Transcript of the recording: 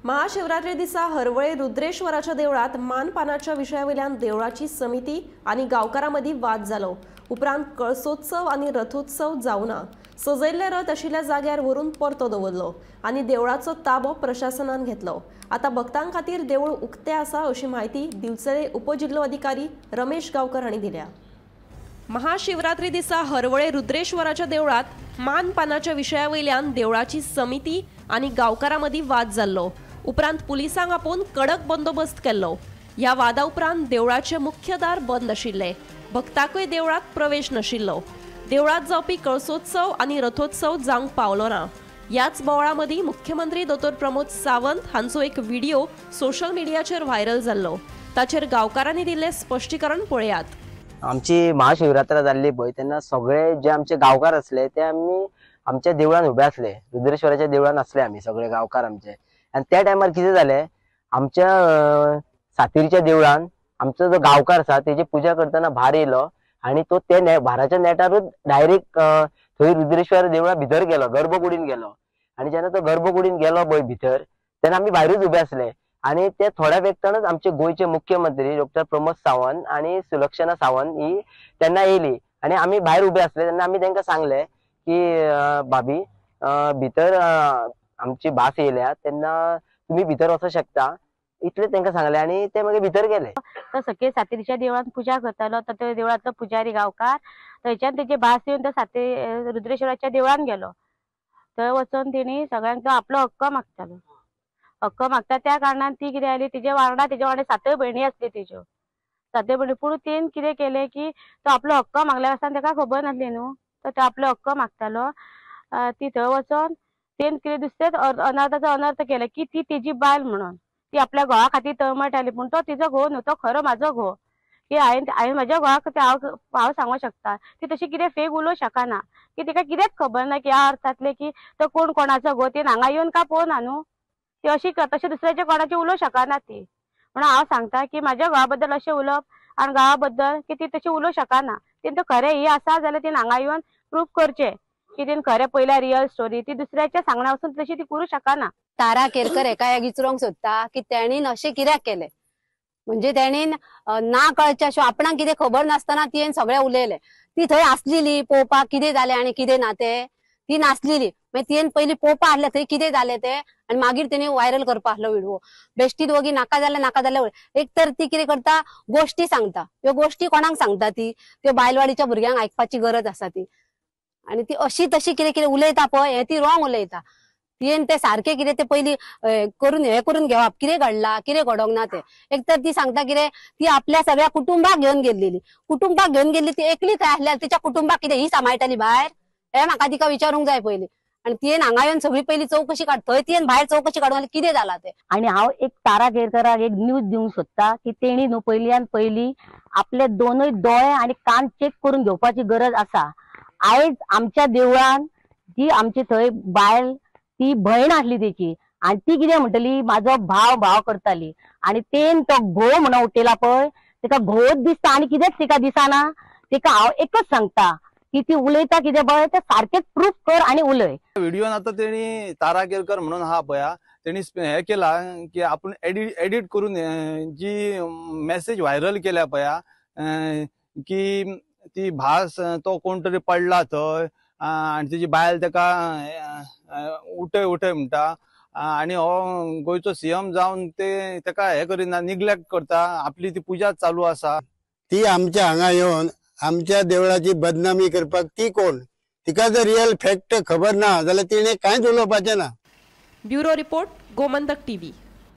महाशिवरात्री दिसा हरवळे रुद्रेश्वराच्या देवळात मानपानाच्या विशयावयल्यान देवळाची समिती आनी गांवकारां मदीं वाद जालो. उपरांत कळसोत्सव आनी रथोत्सव जावना. सजयल्ले रथ आशिल्ल्या जाग्यार व्हरून परतो दवरलो आनी देवळाचो ताबो प्रशासनान घेतलो. आतां भक्तां खातीर देवूळ उक्तें आसा अशी म्हायती दिवचले उपजिल्लो अधिकारी रमेश गांवकर हांणी दिल्या. महाशिवरात्री दिसा हरवळे रुद्रेश्वराच्या देवळात मानपानाच्या विशयावयल्यान देवळाची समिती आनी गांवकारां मदीं वाद जाल्लो. उपरांत पुलिसांक आपोवन कडक बंदोबस्त केल्लो. ह्या वादा उपरांत देवळाचे मुख्य दार बंद आशिल्ले. भक्ताकूय देवळात प्रवेश नाशिल्लो. देवळात जावपी कळसोत्सव आनी रथोत्सव जावंक पावलो ना. ह्याच बोवाळा मदीं मुख्यमंत्री दोतोर प्रमोद सावंत हांचो एक व्हिडिओ सोशल मिडियाचेर व्हायरल जाल्लो. ताचेर गांवकारांनी दिल्लें स्पश्टीकरण पळयात. आमची महाशिवरात्र जाल्ली पळय तेन्ना सगळे जे आमचे गांवकार आसले ते आमी आमच्या देवळान उबे आसले, रुद्रेश्वराच्या देवळान आसले आमी सगळे गांवकार आमचे. आनी त्या टायमार कितें जालें, आमच्या सातेरीच्या देवळान आमचो जो गांवकार आसा तेजी पुजा करतना भार येयलो आनी तो ते भाराच्या नेटारूच डायरेक्ट थंय रुद्रेश्वर देवळा भितर गेलो, गर्भकुडीन गेलो. आनी जेन्ना तो गर्भकुडीन गेलो पळय भितर तेन्ना आमी भायरूच उबे आसले आनी ते थोड्या वेगतानच आमचे गोंयचे मुख्यमंत्री डॉक्टर प्रमोद सावंत आनी सुलक्षणा सावंत ही तेन्ना येयली आनी आमी भायर उबे आसले तेन्ना आमी तांकां सांगले की भाभी भितर आमची भास येयल्या तेन्ना तुमी भितर वचूंक शकता, इतले तांकां सांगले आनी ते मागीर भितर गेले. तो सके सातेरीच्या देवळान पुजा करतालो, तो त्या देवळांतलो पुजारी गांवकार थंयच्यान तेजी भास येवन तो साते रुद्रेश्वराच्या देवळान गेलो. थंय वचून तेणी सगळ्यांक तो आपलो हक्क मागतालो. हक्क मागता त्या कारणान ती कितें आली तिजे वांगडा, तेजे वांगडा सातय भयणी आसली तेज्यो, सातय भयणी. पूण तेन कितें केलें की तो आपलो हक्क मागल्या आसतना ताका खबर नासली न्हू, तो तो आपलो हक्क मागतालो. ती थंय वचोन तेन कितें दुसरेंच अनर्थाचो अनर्थ केलें की ती तेजी बायल म्हणून ती आपल्या घोवा खातीर तळमळटाली, पूण तो तिजो घोव न्हू, तो खरो म्हाजो घोव की हांवें म्हाज्या घोवा खातीर हांव सांगूंक शकता. ती तशी कितें फेक उलोवंक शकना की तिका कितेंच खबर ना की ह्या अर्थांतलें की तो कोण कोणाचो घोव, तिणें हांगा येवन काय पळोवना न्हू, ती अशी तशें दुसऱ्याच्या कोणाचें उलोवंक शकना ती. म्हणून हांव सांगता की म्हाज्या घोवा बद्दल अशें उलोवप आनी गांवा बद्दल की ती तशी उलोवंक शकना. तिणें खरें ही आसा जाल्यार तिणें हांगा येवन प्रूफ करचें की तिणें खरें पयल्या रियल स्टोरी, ती दुसऱ्याच्या सांगण्या वचून तशी ती करूंक शकना. तारा केरकर हेका विचारूंक सोदता की तेणीन अशें कित्याक केलें, म्हणजे तेणीन ना कळचें अशें आपणाक कितें खबर नासतना तिणें सगळें उलयलें. ती थंय आसलेली पळोवपाक कितें जालें आनी कितें ना तें, ती नासलेली. मागीर तिणें पयलीं पळोवपा आसलें थंय कितें जालें तें आनी मागीर तेणी व्हायरल करपा आसलो व्हिडिओ. बेश्टीत वगी नाका जालें नाका जालें. एक तर ती कितें करता, गोश्टी सांगता, ह्यो गोश्टी कोणाक सांगता ती, त्यो बायलवाडीच्या भुरग्यांक आयकपाची गरज आसा ती. आनी ती अशी तशी कितें कितें उलयता पळय हें ती रॉंग उलयता. तिणें तें सारकें कितें तें पयलीं करून हें करून घेवप कितें घडलां कितें घडोंक ना तें. एक तर ती सांगता कितें ती आपल्या सगळ्या कुटुंबाक घेवन गेल्लेली, कुटुंबाक घेवन गेल्ली ती एकली थंय आसली तिच्या कुटुंबाक कितें ही सांबाळटाली भायर, हें म्हाका तिका विचारूंक जाय पयलीं. आनी तिणें हांगा येवन सगळी पयलीं चवकशी काड, थंय तिणें भायर चवकशी काडून कितें जालां तें. आनी हांव एक तारा केरकराक एक न्यूज दिवंक सोदता की तेणी न्हू पयल्यान पयलीं आपले दोनूय दोळे आनी कान चॅक करून घेवपाची गरज आसा. आयज आमच्या देवळान जी आमची थंय बायल ती भयण आसली तेची आनी ती कितें म्हणटली म्हाजो भाव भाव करताली आनी तेन तो घोव म्हणून उठयला पळय तिका घोवच दिसता आनी कितेंच तिका दिसना. तिका हांव एकच सांगता की ती उलयता कितें पळय तें सारकेंच प्रूफ कर आनी उलय. व्हिडिओन आतां तेणी तारा केरकर म्हणून आहा पळया तेणी हें केलां की आपूण एडिट करून जी मॅसेज व्हायरल केल्या पळया की ती भास तो कोण तरी पडला थंय आनी तेजी बायल ताका उठय उठय म्हणटा आनी हो गोंयचो सीएम जावन ते ताका हें करिना, निग्लेक्ट करता, आपली ती पुजा चालू आसा. ती आमच्या हांगा येवन आमच्या देवळाची बदनामी करपाक ती कोण, तिका जर रियल फॅक्ट खबर ना जाल्यार तिणें कांयच उलोवपाचें ना. Bureau report, Gomantak TV.